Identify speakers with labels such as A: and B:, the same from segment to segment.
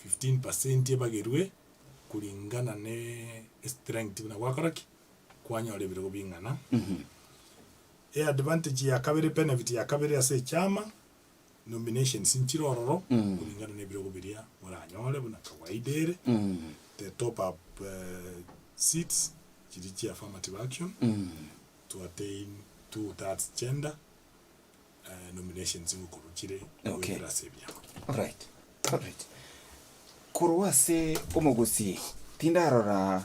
A: 15% ebagerwe kulingana ne estrength buna gwakora ki? Kwanyora ebirogo bing'ana. Eadvantage ya kabere benefit ya kabere ase echama, nominations nchire ororo kulingana na ebirogo biria moranyore buna kawaida ere, the top up seats chiria chia affirmative action to attain two thirds gender nominations ngokorwa chire
B: Okay.
A: goetera ase ebiama.
B: Alright, alright. Korwa ase omogusii tindarora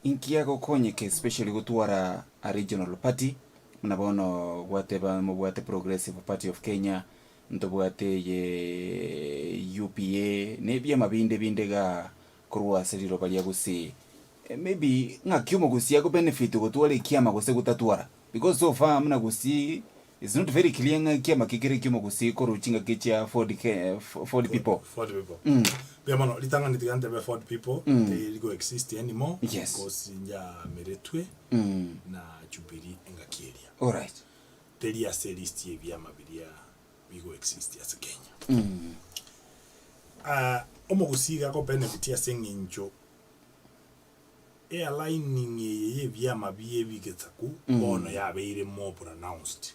B: inki agokonyeka especially gotwara a regional party buna bono gwateba mobwate Progressive Party of Kenya, ntobwate eye UPA na ebiama binde binde igaa korwa ase riroba ria Gusii. Maybe ng'aki omogusii ago benefit gotwara ekiama gose gotatwara? Because so far buna Gusii it's not very clear ng'a ekiama ki kere ekiomogusii korwa chingaki chia Ford Ke Ford people.
A: Ford people. Mbuya mono, ritang'ani tiga ntebe Ford people, teri go exist anymore,
B: Yes.
A: because nyameretwe na Jubilee engaki eria.
B: Alright.
A: Teri ase elist ya ebiama biria bigo exist ase Kenya. Ah, omogusii iga ako benefit ase eng'encho Ealigning eye y'ebiama bi'ebigesaku bono yabeire more pronounced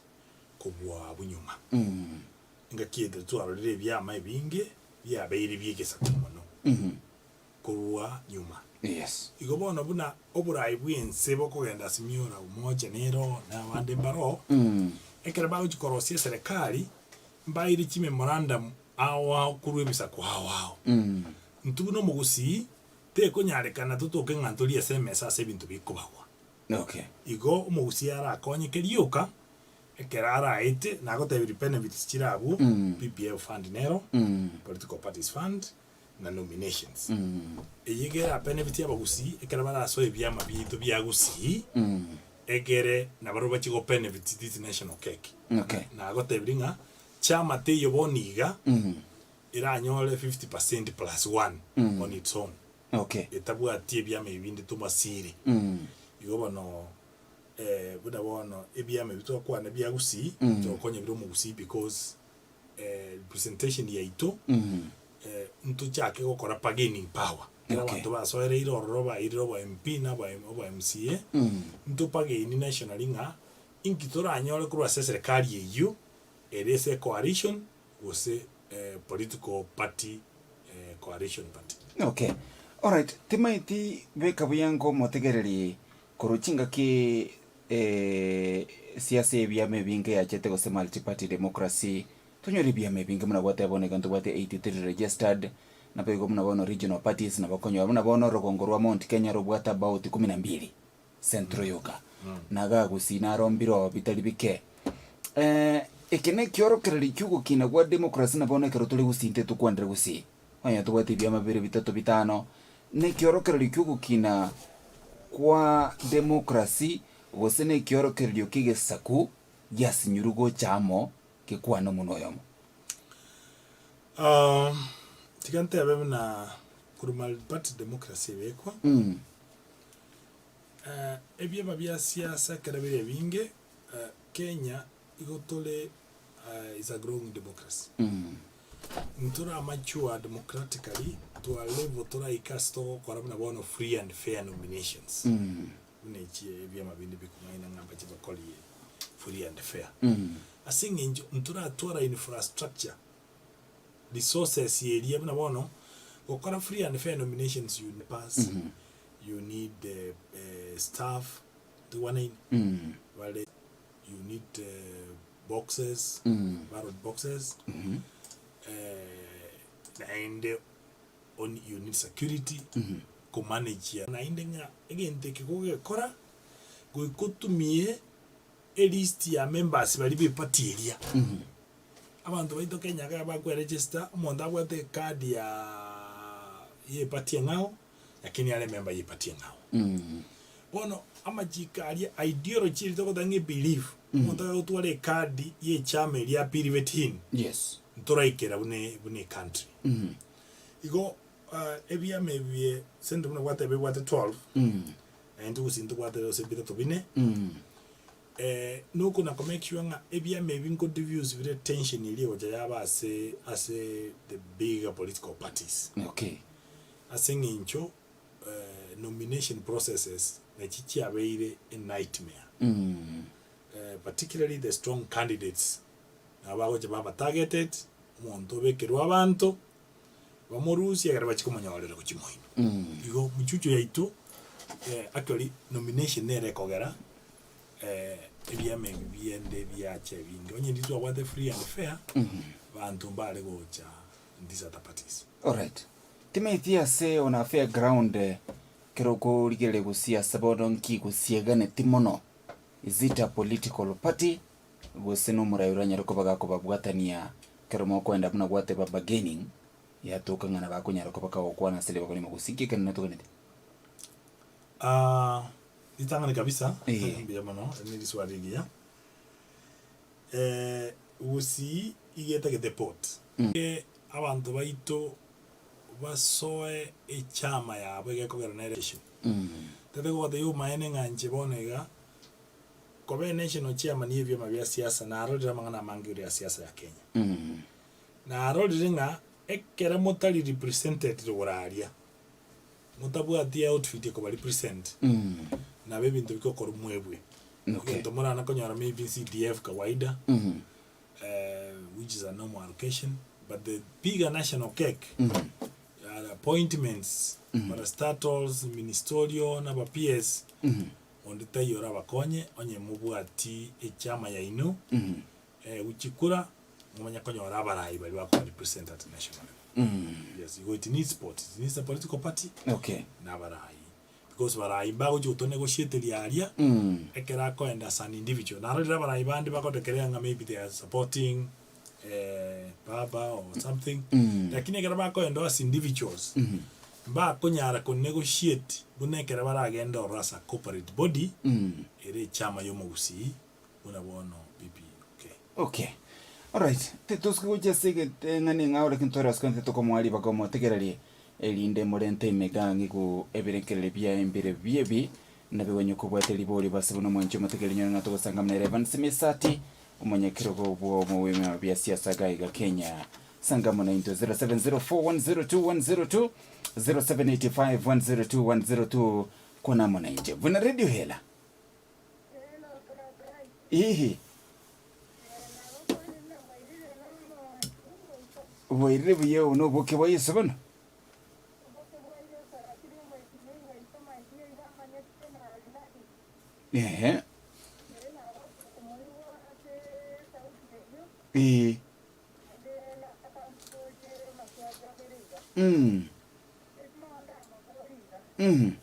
A: kobua abwo nyuma. Engaki eye twarorire ebiama ebinge biabeire bi'egesaku mono korwa nyuma.
B: Yes.
A: Igo bono buna oborai bw'ense bokogenda Azimio la Umoja nero na abande mbaroo, ekero bagochia korosia eserekari mbaire chimemorandum ao ao korwa ebisaku ao ao. Intwe buna omogusii Tekonyarekana totoke ng'a ntorie ase emesa ase ebinto bikobagwa.
B: Okay.
A: Igo omogusii arakonyeke rioka ekero araete nagotebirie benefits chire abwo, PPF fund nero, political parties fund, na nominations. Eye iga era benefit abagusii ekero barasoe ebiama biaito bia gusii, egere nabarobwo bachie go benefit this national cake.
B: Okay.
A: Nagotebirie ng'a chama teiyo bono iga, eranyore 50 percent plus one on its own
B: Okay.
A: etabwati ebiama ebi binde tomasire. Igo bono eh, buna bono ebiama ebi twakwana bia Gusii, togokonya bire omogusii because eh, representation yaito eh, ntochake gokora bargaining power. Ekero
B: Okay.
A: abanto basoereire ororo bairire obo MP na obo obo MCA, nto bargain nationally ng'a inki toranyore korwa ase eserekari eyio ere ase ecoalition gose political party coalition party.
B: Okay. Alright, timaeti beka buya nkomotegereri korwa chingaki siasa ebiama ebinge yachete gose multiparty democracy, tonyore ebiama ebinge buna gwateba bono iga ntobwate 83 registered, naboigo buna bono regional parties nabo okonyora buna bono orogongo rwa Mount Kenya robwate about kumi na mbili. Central yoka, na gagusii naro mbiro bitari bike. Eke nekiorokererio ki'ogokina gwa democracy na bono ekero tore gusii intwe tokwanire gusii, onye tobwate ebiama bibere bitato bitano, nekiorokererio ki'ogokina kwa democracy gose nekiorokererio ki'egesaku giasinyirwe gocha amo gekwane omonwa oyomo.
A: Tiga ntebe buna korwa multiparty democracy ebekwa, Ebiema bia siasa ekero bire ebinge, Kenya igo tore is a growing democracy. Ntore amature democratically to a level toraike ase togokora buna bono free and fair nominations. Buna echi ebiama binde bikong'aina ng'a mbache bakorie free and fair. Ase eng'encho ntoratwara infrastructure resources eria buna bono, gokora free and fair nominations you need pass, you need staff, ntogwanaine? Bare you need boxes, ballot boxes, naende on you need security, komanage naende ng'a egento eke kogekora, goika otumie elist ya members baria ba eparty eria. Abanto baito Kenya iga bakweregister, omonto abwate ecard yaaa ya eparty eng'ao, lakini are emember ya eparty eng'ao. Bono amachiko aria, ideology eria togoteba ng'a ebelief, omonto agotwara ecard ya echama eria apirivet in,
B: Yes.
A: ntoraikera buna buna ecountry. Igo ebiama ebi ase intwe buna gwateba ebwate 12, naintwe gose intobwate gose bitato bine. Nokona ko make sure ng'a ebiama ebi nko diffuse bire tension eria egocha yaba ase ase the bigger political parties.
B: Okay.
A: Ase eng'encho nomination processes nachi chiabeire a nightmare. Particularly the strong candidates nabo bagocha baba targeted, omonto obekerwa abanto, bamorusie ekero bachia komonyorera gochia moino. Igo mchucho yaito actually nomination nere ekogera ebiama ebi biende biacha ebinge. Onye ndiri twabwate free and fair, banto mbare gocha in these other parties.
B: Alright. Timanyeti ase on a fair ground ekero okorigereria gose ase bono nki gosieganeti mono, is it a political party gose nomorai oranyare koba gakobabwatania ekero mokoenda buna gwateba bargaining yatoka ng'a nabakonyara koba kagokwana ase ribaga rimo gose nki ekenene toganeti?
A: Ah, ritang'ani kabisa,
B: Eh.
A: mbuya mono, eri ne riswali rigiya. Gusii iga etagete port. Abanto baito basoe echama yabo iga ekogera nere issue. Tete kogotebia obomaene ng'a inche bono iga, koba enational chairman ya ebiama bia siasa narorire amang'ana amange igoro ya siasa ya Kenya. Narorire ng'a ekere motari represented rogoro aria, motabwati eoutfit ekoba represent, nabo ebinto bigokorwa mwebwe.
B: Okay.
A: Egento morana konyora maybe CDF kawaida, which is a normal allocation, but the bigger national cake, are appointments, parastatals, ministerial, na aba PS, onde taiyo orabakonye onye mobwati echama yaino, gochikura, momanye konyora abarai baria bakoba represent at national level. Yes, igo it needs both, it needs a political party,
B: Okay.
A: na abarai. Because barai mbagochia gotonegotiateria aria, ekero akoenda as an individual. Narorire abarai bande bagodekereria ng'a maybe they are supporting baba or something, lakini ekero bakoenda as individuals, mbakonyara konegotiate buna ekero baragende ororo as a corporate body, ere echama ya omogusii buna bono BBK.
B: Okay. Alright, titosuke gochia ase egeteng'ani ng'a ore kintore ase kente tokomoa ribaga omotegererie, erinde morente emegang'i gu ebirengererio biaye mbire biebi, nabigwenye kobwate ribori base buna omwanchi omotegererie nyore ng'a togosanga muna ere Evans Misati, omonyakerogo bw'omo bw'ebiama bia siasa iga iga Kenya. Sanga amo naintwe 0704102102, 0785102102, kwana amo nainche. Buna Radio Hela. Ihi. Bwairire buya obo noboke bwa Yeso bono. Ehe. Ee. Mm. Mm.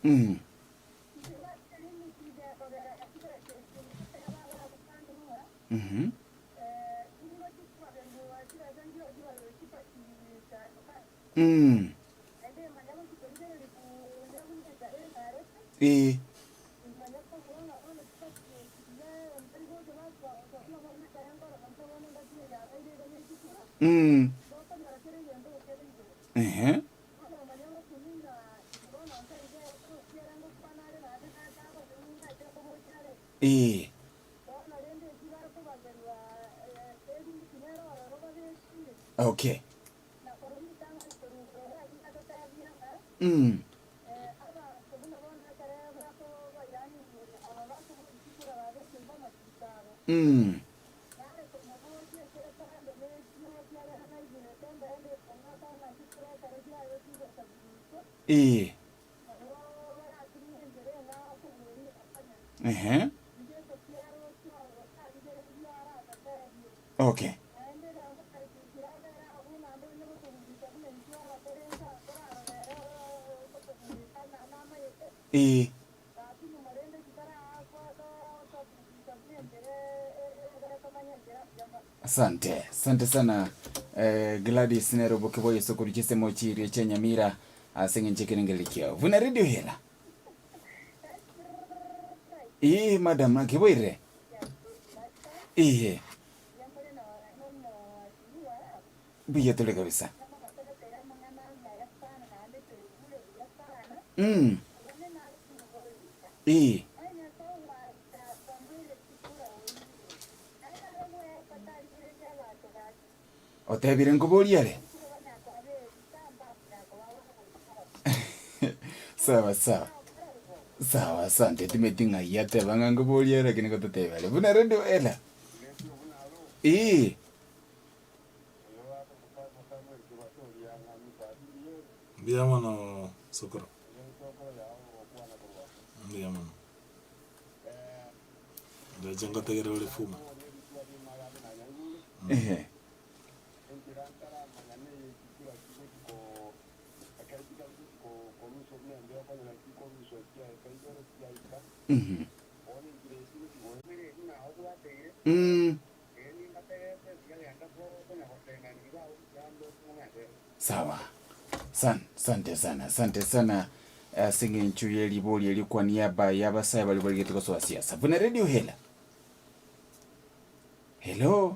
B: Mm. Mhm. Mm. Ee. Mm. Ehe. Ee. Okay. Mm. Mm. Ee. Ehe. Okay. Ee. Asante, asante sana eh, Gladys nere oboke bwa Yeso korwa chisemo chiria chia Nyamira ase eng'encho ekerengererio kiao. Buna Radio Hela. Ee madam naki boirire? Ee. Mbuya tore kabisa. Mm. Ee. Otebire nkoborie are? Sawa sawa. Sawa asante timeti ng'ai ateba ng'a nkoborie are lakini gototebia are. Buna radio ela. Ee.
A: Mbuya mono sokoro. Mbuya mono. Ndoche ngotegerera ore fuma.
B: Ehe. Mhm. Mm. Sawa. San, sante sana, asante sana ase eng'encho ye ribori eri kwa niaba ya abasae baria barigete gosoa siasa. Buna Radio Hela. Hello.